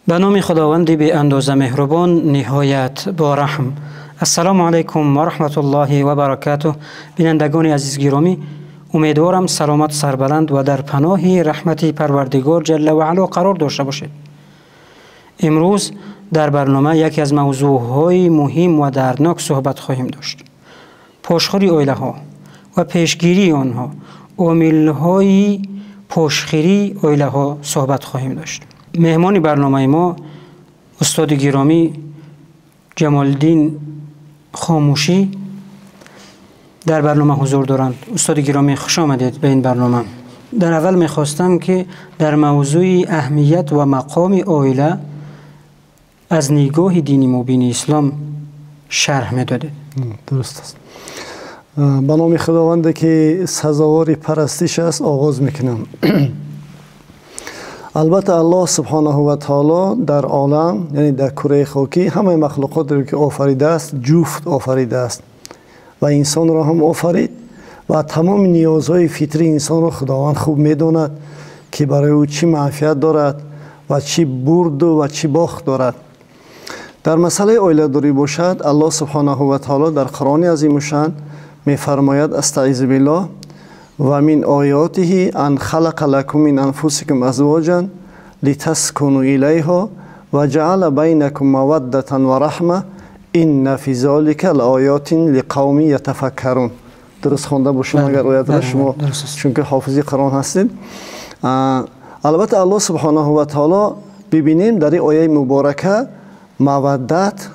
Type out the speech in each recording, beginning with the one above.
به نام خداوند بی اندازه مهربان نهایت با رحم. السلام علیکم و رحمت الله و برکاته. بینندگان عزیز گرامی، امیدوارم سلامت سربلند و در پناه رحمت پروردگار جل و علا قرار داشته باشید. امروز در برنامه یکی از موضوعهای مهم و دردناک صحبت خواهیم داشت. پاشخوری عائله ها و پیشگیری آنها، عامل‌های پاشخوری عائله ها صحبت خواهیم داشت. مهمان برنامه ما استاد گرامی جمالدین خاموشی در برنامه حضور دارند. استاد گرامی خوش آمدید به این برنامه. در اول میخواستم که در موضوع اهمیت و مقام عائله از نگاه دینی مبین اسلام شرح میدادید. درست است. به نام خداوند که سزاوار پرستش است آغاز میکنم. البته الله سبحانه و تعالی در عالم، یعنی در کره خاکی، همه مخلوقات رو که آفریده است جفت آفریده است و انسان را هم آفرید و تمام نیازهای فطری انسان را خداوند خوب میداند که برای او چی منفعت دارد و چی برد و چی باخت دارد. در مسئله عائله داری باشد، الله سبحانه و تعالی در قرآن عظیم الشان میفرماید: استعیذ بالله و من آیاته ان خلق لكم من انفسکم ازواجا لتسکنوا الیها و جعل بینکم موده و رحمه ان فی ذلک لآیات لقوم یتفکرون. درست خوانده باشم اگر آیات را شما، چون که حافظی قرآن هستید. البته الله سبحانه و تعالی ببینیم در این آیه مبارکه مودت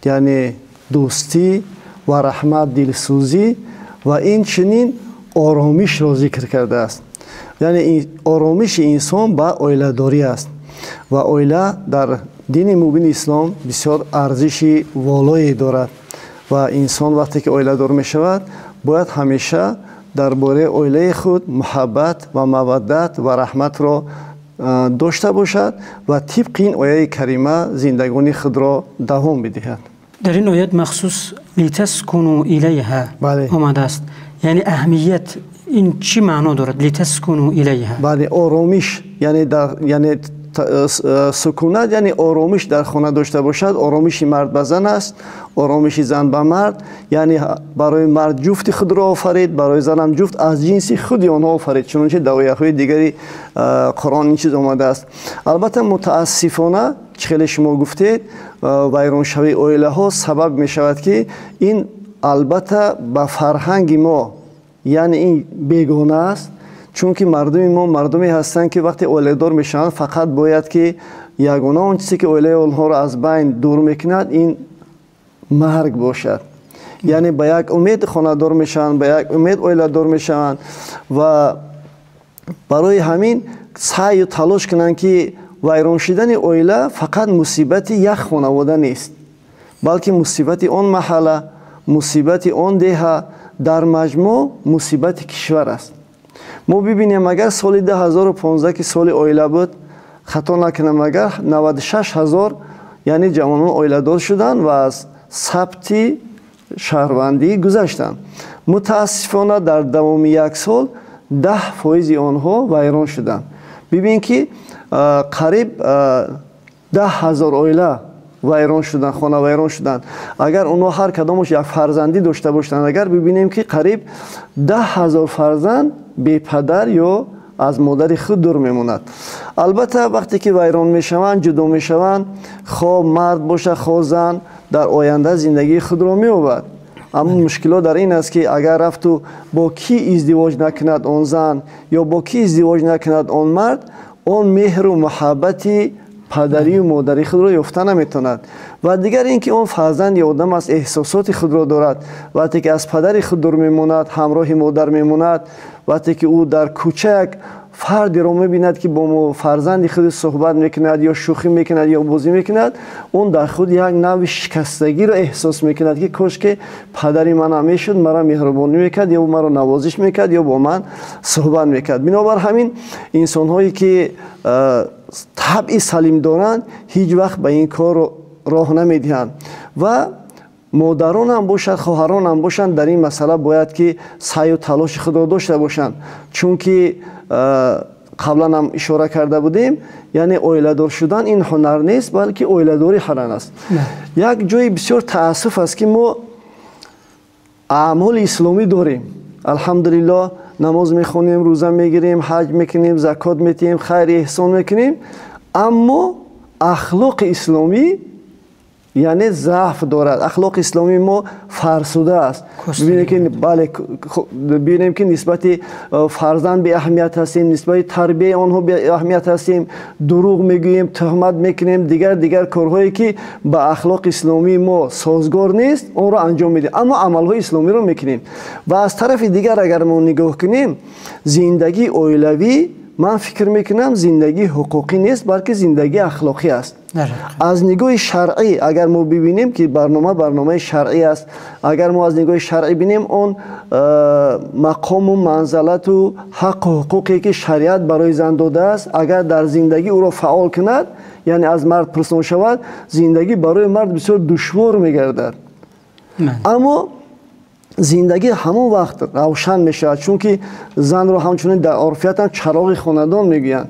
یعنی دوستی و رحمت دلسوزی و این چنین آرامش را ذکر کرده است. یعنی آرامش انسان به عائله داری است و عائله در دین مبین اسلام بسیار ارزش والایی دارد و انسان وقتی که عائله دار می شود باید همیشه درباره عائله خود محبت و مودت و رحمت را داشته باشد و طبق این آیه کریمه زندگانی خود را دوام بدهد. در این آیت مخصوص لتسکنوا الیها آمده است. یعنی اهمیت این چی معنا دارد؟ لتسکنوا الیها. بله، آرامش، یعنی در، یعنی سکونت، یعنی آرامش در خانه داشته باشد. آرامش مرد به زن است، آرامش زن به مرد، یعنی برای مرد جفت خود را آفرید، برای زن هم جفت از جنس خود آنها آفرید، چنانچه در آیه‌های دیگری قرآن این چیز آمده است. البته متاسفانه خیلی شما گفتید ویران شوی عائله ها سبب می شود که این البته به فرهنگ ما، یعنی این بیگانه است، چون که مردم ما مردمی هستند که وقتی عائله دار میشوند فقط باید که یگانه آن چیزی که عائله آنها را از بین دور میکند این مرگ باشد. یعنی به یک امید خانه دار میشوند، به یک امید عائله دار میشوند و برای همین سعی و تلاش کنند که ویران شدن عائله فقط مصیبت یک خانواده نیست، بلکه مصیبت آن محله، مصیبت آن ده، در مجموع مصیبت کشور است. ما ببینیم اگر سال 2015 که سال عائله بود، خطا نکنم اگر 96,000 یعنی جوانان عائله دار شدند و از ثبت شهروندی گذشتند. متاسفانه در دوام یک سال 10% آنها ویران شدند. ببین که قریب 10,000 عائله ویران شدن، خانه ویران شدن. اگر اونها هر کدامش یک فرزندی داشته باشند، اگر ببینیم که قریب 10,000 فرزند بی پدر یا از مادر خود دور میموند. البته وقتی که ویران میشوند، جدا میشوند، خواه مرد باشه خواه زن، در آینده زندگی خود را می‌یابد. اما مشکلات در این است که اگر رفت و با کی ازدواج نکند آن زن یا با کی ازدواج نکند آن مرد، آن مهر و محبت پدری و مادری خود را یافته نمیتواند. و دیگر اینکه آن فرزند یا آدم از احساسات خود را دارد. وقتی که از پدر خود دور میماند، همراه مادر میماند، وقتی که او در کوچه یک فردی را میبیند که با فرزند خود صحبت میکند یا شوخی میکند یا بازی میکند، اون در خود یک نوع شکستگی را احساس میکند که کاش که پدری من هم میشد، مرا مهربانی میکرد یا مرا نوازش میکرد یا با من صحبت میکرد. بنابر همین انسان هایی که طبع سلیم دارند هیچ وقت به این کار راه نمیدهند و مادران هم باشد، خواهران هم باشند، در این مسئله باید که سعی و تلاش خود را داشته باشند، چون که қаблан ҳам ишора карда будем, яъне оиладор шудан ин ҳунар нест, балки оиладорӣ ҳунар аст. Як ҷои бисёр таассуф аст, ки мо аъмоли исломӣ дорем, алҳамдулиллоҳ, намоз мехонем, рӯза мегирем, ҳаҷ мекунем, закот метиҳем, хайри эҳсон мекунем, аммо ахлоқи исломӣ яъне заъф дорад. Ахлоқи исломии мо фарсуда аст. Бале, бинем, ки нисбати фарзанд беаҳамият ҳастем, нисбати тарбияи онҳо беаҳамият ҳастем, дурӯғ мегӯем, туҳмат мекунем, дигар дигар корҳое, ки ба ахлоқи исломии мо созгор нест, онро анҷом медиҳем, аммо амалҳои исломиро мекунем. Ва аз тарафи дигар агар мо нигоҳ кунем, зиндагии оилавӣ, ман фикр мекунам, зиндагии ҳуқуқӣ нест, балки зиндагии ахлоқӣ аст. Аз нигоҳи шаръӣ агар мо бибинем, ки барнома барномаи шаръӣ аст, агар мо аз нигоҳи шаръӣ бинем, он мақому манзалату ҳаққу ҳуқуқе, ки шариат барои зан додааст, агар дар зиндагӣ ӯро фаъол кунад, яъне аз мард пурсон шавад, зиндагӣ барои мард бисёр душвор мегардад. Аммо зиндагӣ ҳамон вақт равшан мешавад, чунки занро ҳамчунин дар орфиятам чароғи хонадон мегӯянд.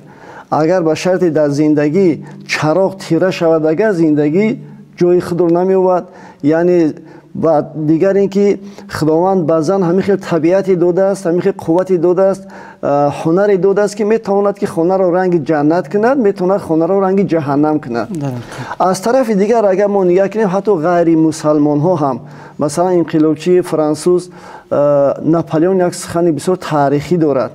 Агар ба шарти дар зиндагӣ чароғ тира шавад, агар зиндагӣ ҷои худро намеёбад. Яъне ва дигар ин ки Худованд ба зан ҳамин хел табиате додааст, ҳамин хел қуввате додааст, ҳунаре додааст, ки метавонад, ки хонаро ранги ҷаннат кунад, метавонад хонаро ранги ҷаҳаннам кунад. Аз тарафи дигар агар мо нигоҳ кунем, ҳатто ғайримусалмонҳо ҳам, масалан, инқилобчии франсуз Наполеон як сухани бисёр таърихӣ дорад,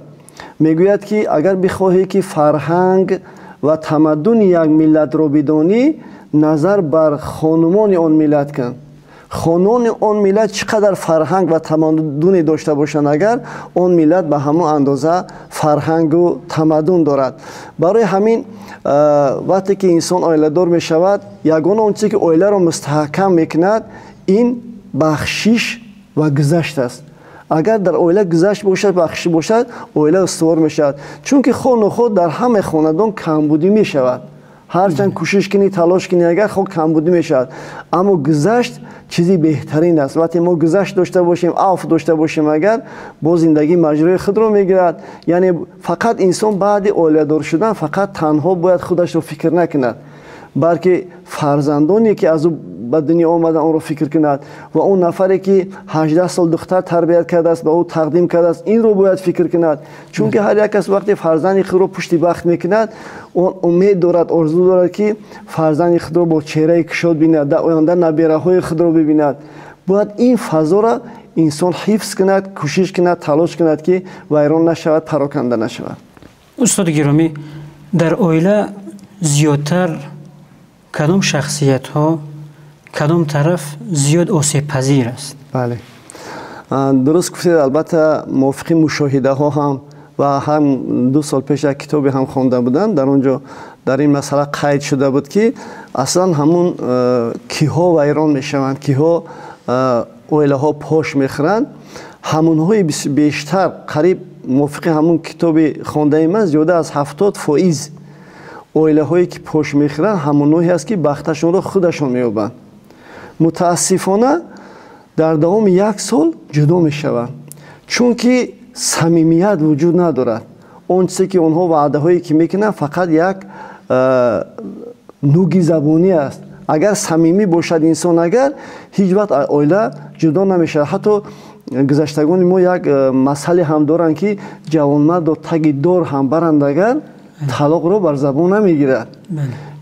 мегӯяд, ки агар бихоҳӣ, ки фарҳанг ва тамаддуни як миллатро бидонӣ, назар бар хонумони он миллат кун. Хонумони он миллат чӣ қадар фарҳанг ва тамаддуне дошта бошанд, агар он миллат ба ҳамон андоза фарҳангу тамаддун дорад. Барои ҳамин вақте ки инсон оиладор мешавад, ягона он чизе, ки оиларо мустаҳкам мекунад, ин бахшиш ва гузашт аст. Агар дар оила гузашт бошад, бахшиш бошад, оила устувор мешавад, чунки хону худ дар ҳама хонадон камбудӣ мешавад. Ҳарчанд кӯшиш кунӣ, талош кунӣ, агар хо камбудӣ мешавад, аммо гузашт чизи беҳтарин аст. Вақте мо гузашт дошта бошем, афв дошта бошем, агар бо зиндагӣ маҷрои худро мегирад. Яъне фақат инсон баъди оиладор шудан фақат танҳо бояд худашро фикр накунад, балки фарзандоне, ки аз ӯ ба дунё омада, онро фикр кунад, ва он нафаре, ки 18 сол духтар тарбият кардааст, ба ӯ тақдим кардааст, инро бояд фикр кунад. Чунки ҳар як кас вақте фарзанди худро пушти бахт мекунад, он умед дорад, орзу дорад, ки фарзанди худро бо чеҳраи кушод бинад, дар оянда набираҳои худро бибинад. Бояд ин фазоро инсон ҳифз кунад, кӯшиш кунад, талош кунад, ки вайрон нашавад, пароканда нашавад. Устоди гиромӣ, дар оила зиёдтар кадом шахсиятҳо, кадом тараф зиёд осебпазир аст? Бале, дуруст гуфтед. Албатта, мувофиқи мушоҳидаҳо ҳам ва ҳам 2 сол пеш як китобе ҳам хонда будам, дар он ҷо дар ин масъала қайд шуда буд, ки аслан ҳамун киҳо вайрон мешаванд, киҳо оилаҳо пош мехӯранд. Ҳамунҳои бештар, қариб мувофиқи ҳамун китоби хондаи ман, зиёда аз 70% оилаҳое, ки пош мехӯранд, ҳамонҳое аст, ки бахташонро худашон меёбанд. Мутаассифона, дар давоми як сол ҷудо мешаванд, чунки самимият вуҷуд надорад. Он чизе, ки онҳо ваъдаҳое, ки мекунанд, фақат як нуги забонӣ аст. Агар самимӣ бошад инсон, агар ҳеҷ вақт оила ҷудо намешавад. Ҳатто гузаштагони мо як масъале ҳам доранд, ки ҷавонмардро таги дор ҳам баранд, агар талоқро бар забон намегирад.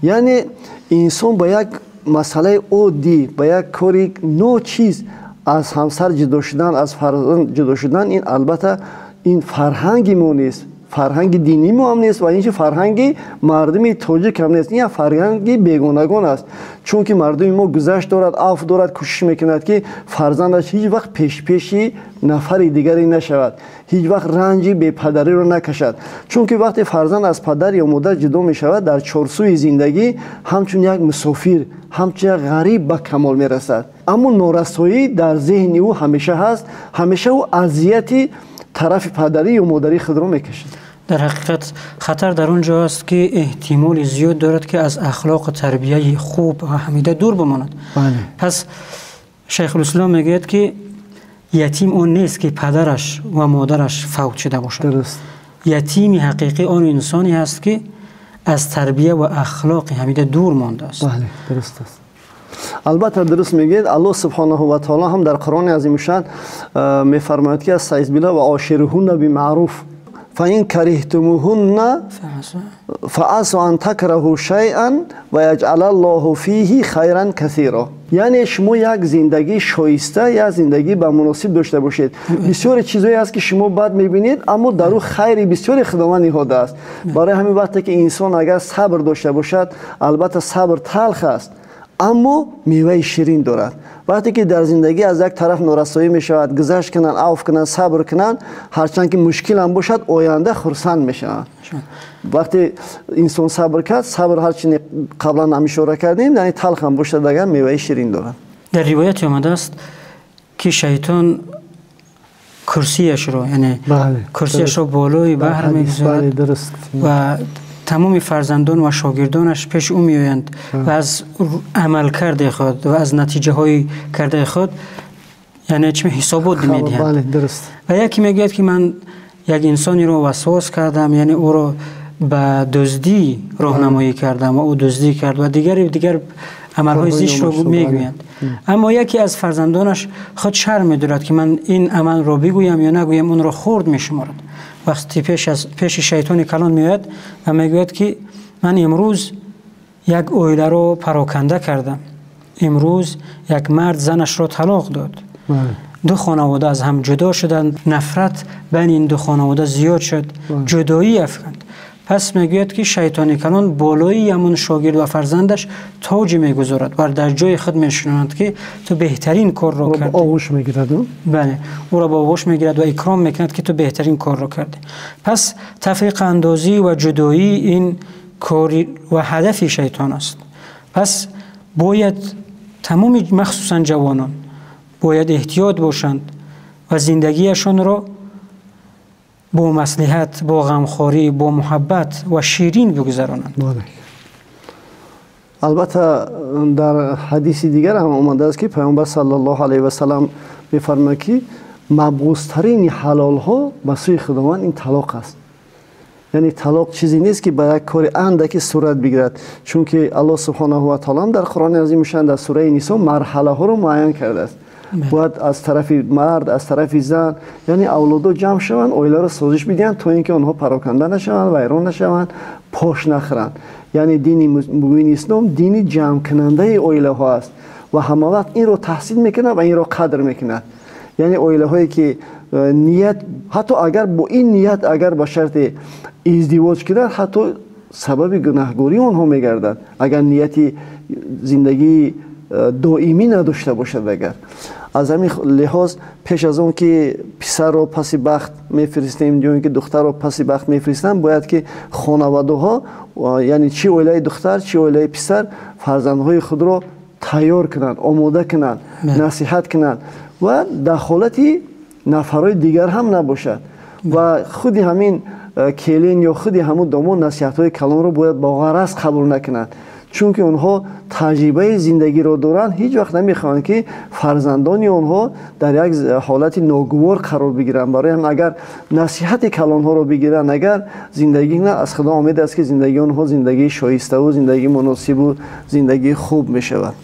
Яъне инсон ба як масъалаи оддӣ, ба як кори ночиз аз ҳамсар ҷудо шудан, аз фарзанд ҷудо шудан, ин албатта ин фарҳанги мо нест, фарҳанги динии мо ҳам нест ва ин чи фарҳанги мардуми тоҷик ҳам нест, ин фарҳанги бегонагон аст. Чунки мардуми мо гузашт дорад, афв дорад, кӯшиш мекунад, ки фарзандаш ҳеҷ вақт пешпеши нафари дигаре нашавад, ҳеҷ вақт ранҷи бепадариро накашад. Чунки вақте фарзанд аз падар ё модар ҷудо мешавад, дар чорсӯи зиндагӣ ҳамчун як мусофир, ҳамчун як ғариб ба камол мерасад. Аммо норасоӣ дар зеҳни ӯ ҳамеша ҳаст, ҳамеша ӯ азияти тарафи падарӣ ё модарии худро мекашад. Дар ҳақиқат, хатар дар он ҷо аст, ки эҳтимоли зиёд дорад, ки аз ахлоқу тарбияи хуб ва ҳамида дур бимонад. Пас Шайхулислом мегӯяд, ки ятим он нест, ки падараш ва модараш фавт шуда бошад. Дуруст. ятими ҳақиқӣ он инсоне ҳаст, ки аз тарбия ва ахлоқи ҳамида дур мондааст. Бале, дуруст аст. Албатта дуруст мегӯед. Аллоҳ субҳонаҳу ва таоло ҳам дар Қуръони азимушшаън мефармояд, ки астаъиз биллаҳ ва ошируҳунна бимаъруф фаин кариҳтумуҳунна фаасо ан такраҳу шайъан ва яҷъалаллоҳу фиҳи хайран касиро. Яъне шумо як зиндагии шоиста, як зиндагӣ ба муносиб дошта бошед. Бисёре чизое ҳаст, ки шумо бад мебинед, аммо дар ӯ хайри бисёре Худованд ниҳодааст. Барои ҳамин вақте ки инсон агар сабр дошта бошад, албатта сабр талх аст, аммо меваи ширин дорад. Вақте ки дар зиндагӣ аз як тараф норасоӣ мешавад, гузашт кунанд, авф кунанд, сабр кунанд, ҳарчанд ки мушкил ҳам бошад, оянда хурсанд мешаванд. Вақте инсон сабр кард, сабр ҳарчи қаблан ҳам ишора кардем, яъне талх ҳам бошад, агар меваи ширин дорад. Дар ривояте омадааст, ки шайтон курсияшро, яъне курсияшро болои баҳр мегузорад ва тамоми фарзандон ва шогирдонаш пеш ӯ меоянд ва аз амалкарди худ ва аз натиҷаҳои кардаи худ, яъне чӣ ҳисобот медиҳанд. Ва яке мегӯяд, ки ман як инсонеро васвас кардам, яъне ӯро ба дуздӣ роҳнамоӣ кардам ва ӯ дуздӣ кард ва дигари дигар амалҳои зиштро мегӯянд. Аммо яке аз фарзандонаш худ шарм медорад, ки ман ин амалро бигӯям ё нагӯям, онро хурд мешуморад. Вақте пеши шайтони калон меояд ва мегӯяд, ки ман имрӯз як оиларо пароканда кардам, имрӯз як мард занашро талоқ дод, ду хонавода аз ҳам ҷудо шуданд, нафрат байни ин ду хонавода зиёд шуд, ҷудоӣ афканд. Пас мегӯяд, ки шайтони калон болои ҳамон шогирд ва фарзандаш тоҷ мегузорад ва дар ҷои худ мешунонад, ки ту беҳтарин корро кардӣ. Оғӯш мегирад. Бале, ӯро ба оғӯш мегирад ва икром мекунад, ки ту беҳтарин корро кардӣ. Пас тафриқаандозӣ ва ҷудоӣ ин кори ва ҳадафи шайтон аст. Пас бояд тамоми, махсусан ҷавонон, бояд эҳтиёт бошанд ва зиндагиашонро бо маслиҳат, бо ғамхорӣ, бо муҳаббат ва ширин бигузаронанд. Албатта дар ҳадиси дигар ҳам омадааст, ки Паёмбар саллаллоҳу алайҳи васаллам мефармояд, ки мабғузтарини ҳалолҳо ба сӯи Худованд ин талоқ аст. Яъне талоқ чизе нест, ки ба як кори андаке сурат бигирад, чунки Аллоҳ субҳонаҳу ва таоло дар Қуръони азимушшаън дар сураи Нисо марҳалаҳоро муайян кардааст. Бояд аз тарафи мард, аз тарафи зан, яъне авлодо ҷамъ шаванд, оиларо созиш бидиҳанд, то ин ки онҳо пароканда нашаванд, вайрон нашаванд, пош нахӯранд. Яъне дини мубини ислом дини ҷамъкунандаи оилаҳо аст ва ҳамавақт инро таҳсил мекунад ва инро қадр мекунад. Яъне оилаҳое ки ният, ҳатто агар бо ин ният агар ба шарти издивоҷ кунанд, ҳатто сабаби гунаҳгории онҳо мегардад, агар нияти зиндагии доимӣ надошта бошад. Агар аз ҳамин лиҳоз пеш аз он ки писарро паси бахт мефиристем ё ин ки духтарро паси бахт мефиристанд, бояд ки хонаводаҳо, яъне чи оилаи духтар, чи оилаи писар, фарзандҳои худро тайёр кунанд, омода кунанд, насиҳат кунанд ва дахолати нафарҳои дигар ҳам набошад. Ва худи ҳамин келин ё худи ҳамун домод насиҳатҳои калонро бояд бо ғараз қабул накунанд, чунки онҳо таҷрибаи зиндагиро доранд, ҳеҷ вақт намехоҳанд, ки фарзандони онҳо дар як ҳолати ногувор қарор бигиранд. Барои ҳам агар насиҳати калонҳоро бигиранд, агар зиндагӣ на, аз Худо умед аст, ки зиндагии онҳо зиндагии шоиставу зиндагии муносибу зиндагии хуб мешавад.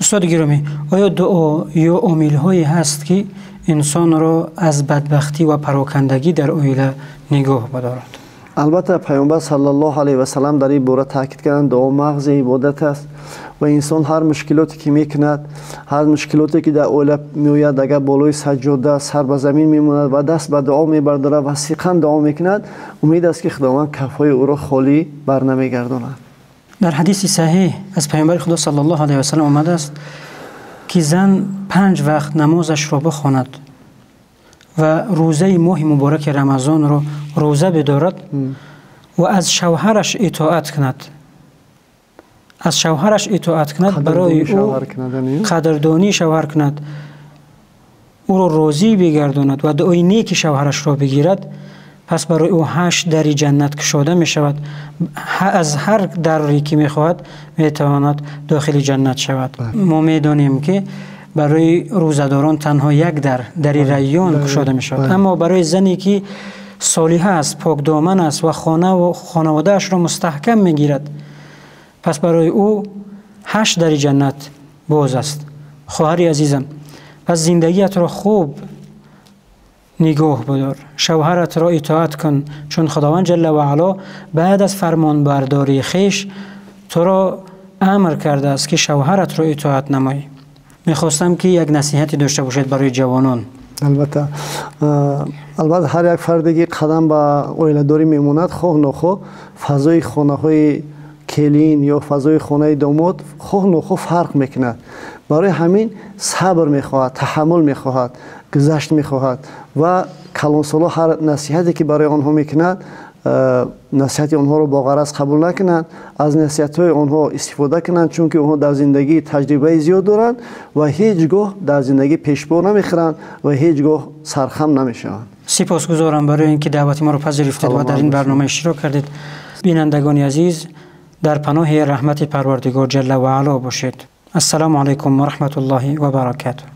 Устоди гиромӣ, оё дуо ё омилҳое ҳаст, ки инсонро аз бадбахтӣ ва парокандагӣ дар оила нигоҳ бидорад? Албатта Паёмбар саллаллоҳу алайҳи васаллам дар ин бора таъкид карданд, дуо мағзи ибодат аст ва инсон ҳар мушкилоте ки мекунад, ҳар мушкилоте ки дар оила меояд, агар болои саҷҷода сар ба замин мемонад ва даст ба дуо мебардорад ва сиқан дуо мекунад, умед аст, ки Худованд кафҳои ӯро холӣ барнамегардонад. Дар ҳадиси саҳеҳ аз Паёмбари Худо саллаллоҳу алайҳи васаллам омадааст, ки зан 5 вақт намозашро бихонад ва рӯзаи моҳи мубораки Рамазонро рӯза бидорад ва аз шавҳараш итоат кунад, аз шавҳараш итоат кунад, барои ӯ қадрдонии шавҳар кунад, ӯро розӣ бигардонад ва дуои неки шавҳарашро бигирад, пас барои ӯ 8 дари ҷаннат кушода мешавад. Аз ҳар даре ки мехоҳад метавонад дохили ҷаннат шавад. Мо медонем, ки барои рӯзадорон танҳо як дар, дари Райён кушода мешавад, аммо барои зане ки солиҳа аст, покдоман аст ва хона ва хонаводаашро мустаҳкам мегирад, пас барои ӯ 8 дари ҷаннат боз аст. Хоҳари азизам, пас зиндагиатро хуб нигоҳ бидор, шавҳаратро итоат кун, чун Худованд ҷалла ва ало баъд аз фармонбардории хеш туро амр кардааст ки шавҳаратро итоат намоӣ. Мехостам ки як насиҳате дошта бошед барои ҷавонон. Албатта, албатта ҳар як фарде ки қадам ба оиладорӣ мемонад, хоҳ нохоҳ фазои хонаҳои келин ё фазои хонаи домод хоҳ нохоҳ фарқ мекунад. Барои ҳамин сабр мехоҳад, таҳаммул мехоҳад, гузашт мехоҳад ва калонсоло ҳар насиҳате ки барои онҳо мекунад, насиҳати онҳоро бо ғараз қабул накунанд, аз насиҳатҳои онҳо истифода кунанд, чунки онҳо дар зиндагӣ таҷрибаи зиёд доранд ва ҳеҷ гоҳ дар зиндагӣ пешбор намехӯранд ва ҳеҷ гоҳ сархам намешаванд. Сипосгузорам барои ин ки даъвати моро пазируфтед ва дар ин барнома иштирок кардед. Бинандагони азиз, дар паноҳи раҳмати Парвардигор ҷалла ва ало бошед. Ассалому алайкум ва раҳматуллоҳи ва баракатуҳ.